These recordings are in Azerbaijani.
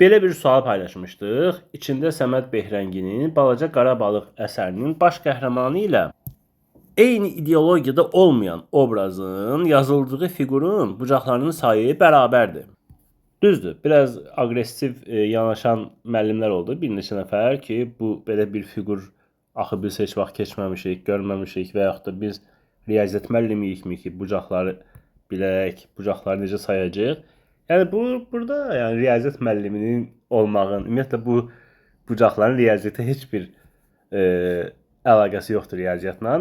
Belə bir sual paylaşmışdıq. İçində Səməd Behrənginin Balaca Qara Balıq əsərinin baş qəhrəmanı ilə eyni ideologiyada olmayan obrazın yazıldığı fiqurun bucaqlarının sayı bərabərdir. Düzdür, biraz aqressiv yanaşan müəllimlər oldu, bir neçə nəfər ki, bu belə bir fiqur axı biz heç vaxt keçməmişik, görməmişik və yaxud da biz riyaziyyat müəllimiyikmi ki, bucaqları bilək, bucaqları necə sayacağıq? Yəni bu burada yəni riyaziyyat müəlliminin olmağın, ümumiyyətlə bu bucaqların riyaziyyata heç bir əlaqəsi yoxdur riyaziyyatla.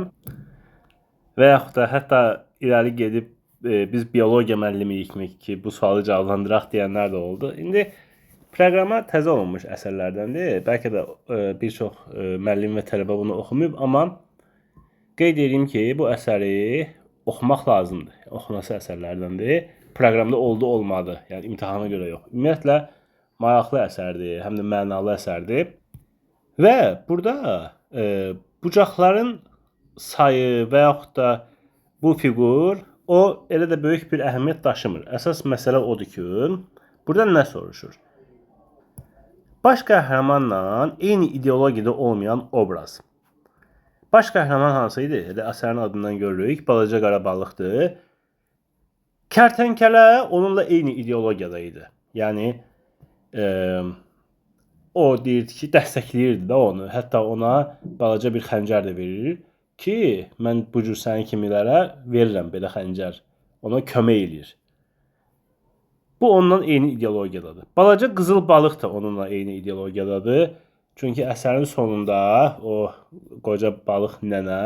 Və yaxud da hətta irəli gedib biz biologiya müəllimiyikmi ki, bu sualı cavablandıraq deyənlər də oldu. İndi proqrama təzə olunmuş əsərlərdəndir. Bəlkə də bir çox müəllim və tələbə bunu oxumayıb, amma qeyd edeyim ki, bu əsəri oxumaq lazımdır. Oxunası əsərlərdəndir. Proqramda oldu, olmadı. Yəni imtahana görə yox. Ümumiyyətlə maraqlı əsərdir, həm də mənalı əsərdir. Və burada bucaqların sayı və yaxud da bu fiqur o elə də böyük bir əhəmiyyət daşımır. Əsas məsələ odur ki, burada nə soruşur? Baş qəhrəmanla eyni ideologiyada olmayan obraz. Baş qəhrəman hansı idi? Elə əsərin adından görürük. Balaca qara balıqdır. Kərtənkələ onunla eyni ideologiyada idi. Yəni o deyirdi ki, dəstəkləyirdi də onu. Hətta ona balaca bir xəncər də verir ki, mən bu cür sənin kimilərə verirəm belə xəncər. Ona kömək eləyir. Bu ondan eyni ideologiyadadır. Balaca qızıl balıq da onunla eyni ideologiyadadır. Çünki əsərin sonunda o qoca balıq nənə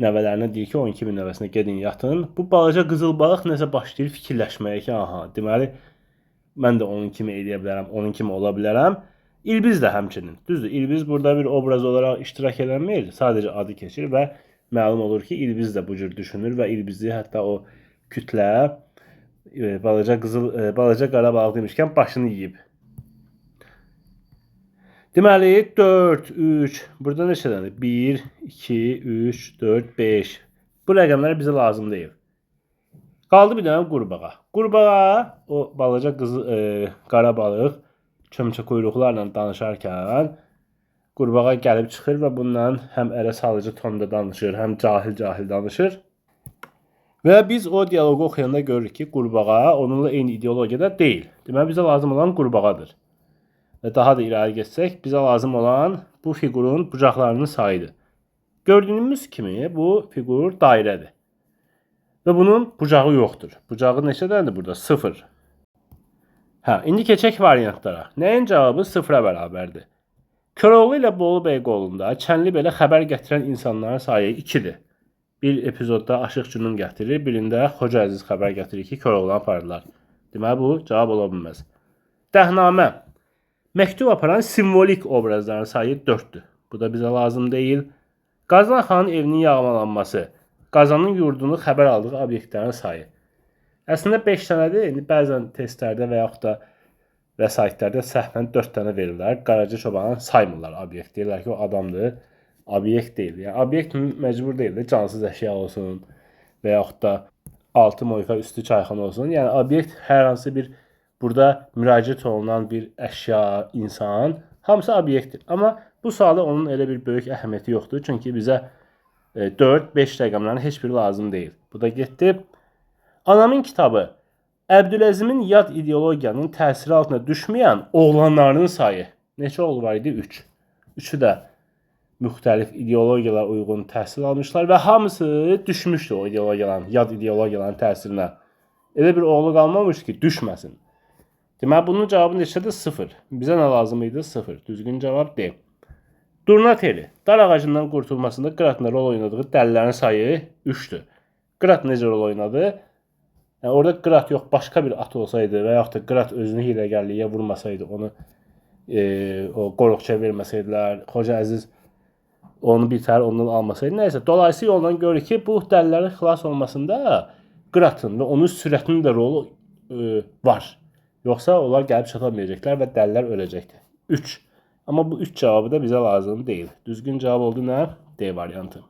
nəvələrinə deyir ki, 12 min nəvəsinə gedin yatın. Bu balaca qızıl balıq nəsə başlayır fikirləşməyə ki, aha, deməli mən də onun kimi eləyə bilərəm, onun kimi ola bilərəm. İlbiz də həmçinin. Düzdür, İlbiz burada bir obraz olaraq iştirak eləmir, sadəcə adı keçir və məlum olur ki, İlbiz də bu cür düşünür və İlbizi hətta o kütlə balaca qızıl balaca qara balıq demişkən başını yeyib. Deməli 4, 3, burada neçə dənədir? 1, 2, 3, 4, 5. Bu rəqəmlər bizə lazım deyil. Qaldı bir dənə qurbağa. Qurbağa o balaca qızı qara balıq çömçə quyruqlarla danışarkən qurbağa gəlib çıxır və bununla həm ələ salıcı tonda danışır, həm cahil-cahil danışır. Və biz o dialoqu oxuyanda görürük ki, qurbağa onunla eyni ideologiyada deyil. Deməli bizə lazım olan qurbağadır. Və daha da irəli getsək, bizə lazım olan bu fiqurun bucaqlarının sayıdır. Gördüyünüz kimi bu fiqur dairədir. Və bunun bucağı yoxdur. Bucağı neçə dənədir burada? 0. Hə, indi keçək variantlara. Nəyin cavabı 0-a bərabərdir? Koroğlu ilə Bolu bəy qolunda Çənlibelə xəbər gətirən insanların sayı 2-dir. Bir epizodda Aşıq Cünun gətirir, birində Xoca Əziz xəbər gətirir ki, Koroğlunu aparırlar. Deməli bu cavab ola bilməz. Dəhnamə. Məktub aparan simvolik obrazların sayı 4-dür. Bu da bizə lazım deyil. Qazan xanın evinin yağmalanması. Qazanın yurdunu xəbər aldığı obyektlərin sayı. Əslində 5 dənədir. İndi bəzən testlərdə və yaxud da vəsaitlərdə səhvən 4 dənə verirlər. Qaraca çobanı saymırlar obyekt. Deyirlər ki, o adamdır. Obyekt deyil. Yəni obyekt məcbur deyil də cansız əşya olsun və yaxud da altı moyfa üstü çayxana olsun. Yəni obyekt hər hansı bir burada müraciət olunan bir əşya, insan, hamısı obyektdir. Amma bu sualda onun elə bir böyük əhəmiyyəti yoxdur. Çünki bizə 4, 5 rəqəmlərin heç biri lazım deyil. Bu da getdi. Anamın kitabı Əbdüləzimin yad ideologiyanın təsiri altına düşməyən oğlanlarının sayı. Neçə oğlu var idi? 3. Üçü də müxtəlif ideologiyalara uyğun təhsil almışlar və hamısı düşmüşdü o ideologiyaların, yad ideologiyaların təsirinə. Elə bir oğlu qalmamışdı ki, düşməsin. Deməli bunun cavabı neçədir? 0. Bizə nə lazım idi? 0. Düzgün cavab D. Durna teli. Dar ağacından qurtulmasında Qıratın rol oynadığı dəlilərin sayı 3-dür. Qırat necə rol oynadı? Yəni orada Qırat yox, başqa bir at olsaydı və yaxud da Qırat özünü hiyləgərliyə vurmasaydı, onu o qoruqçuya verməsəydilər, Xoca Əziz onu bir təhər ondan almasaydı. Nəysə, dolayısı yolla görürük ki, bu dəlilərin xilas olmasında Qıratın və onun sürətinin də rolu var. Yoxsa onlar gəlib çata bilməyəcəklər və dəlilər öləcəkdir. 3. Amma bu 3 cavabı da bizə lazım deyil. Düzgün cavab oldu nə? D variantı.